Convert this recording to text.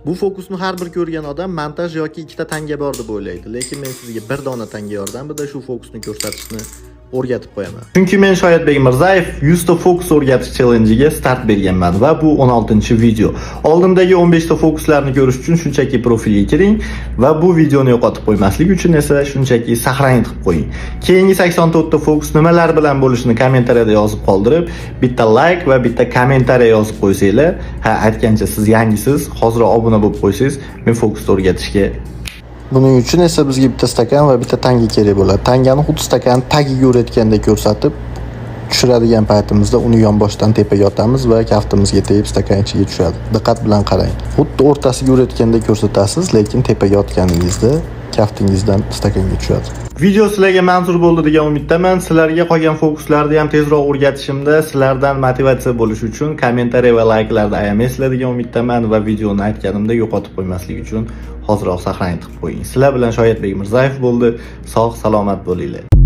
Bu fokusni har bir ko'rgan odam montaj yoki ikkita tanga bor deb o'ylaydi, lekin men sizga bir dona tanga yordamida shu fokusni ko'rsatishni o'rgatib qo'yaman. Chunki men, Shoyatbek Mirzayev, 100 ta fokus o'rgatish challenjiga start berganman va bu 16-video. Oldindagi 15 ta fokuslarni ko'rish uchun shunchaki profilga kiring va bu videoni yo'qotib qo'ymaslik uchun esa shunchaki сохранить qilib qo'ying. Keyingi 84 ta fokus nimalar bilan bo'lishini kommentariyada yozib qoldirib, bitta like va bitta kommentariya yozib qo'ysanglar, ha, aytgancha, siz yangisiz, hozir obuna bo'lib qo'ysangiz, men fokusni o'rgatishga. Buning uchun esa bizga bitta stakan va bitta tanga kerak bo'ladi. Tangani xuddi stakan tagiga urayotgandek ko'rsatib, tushiradigan paytimizda uni yonboshdan tepaga otamiz va kaftimizga tegib stakan ichiga tushadi. Diqqat bilan qarang. Xuddi o'rtasiga urayotgandek ko'rsatasiz, lekin tepaga otganingizda kaftingizdan stakanga tushadi. Video sizlarga manzur bo'ldi degan umiddaman. Sizlarga qolgan fokuslarni ham tezroq o'rgatishimda sizlardan motivatsiya bo'lishi uchun kommentariy va layklarni ayamaysizlar degan umiddaman va videoni aytganimda yo'qotib qo'ymaslik uchun hoziroq сохранить qilib qo'ying. Sizlar bilan Shoyatbek Mirzayev bo'ldi. Sog' salomat bo'linglar.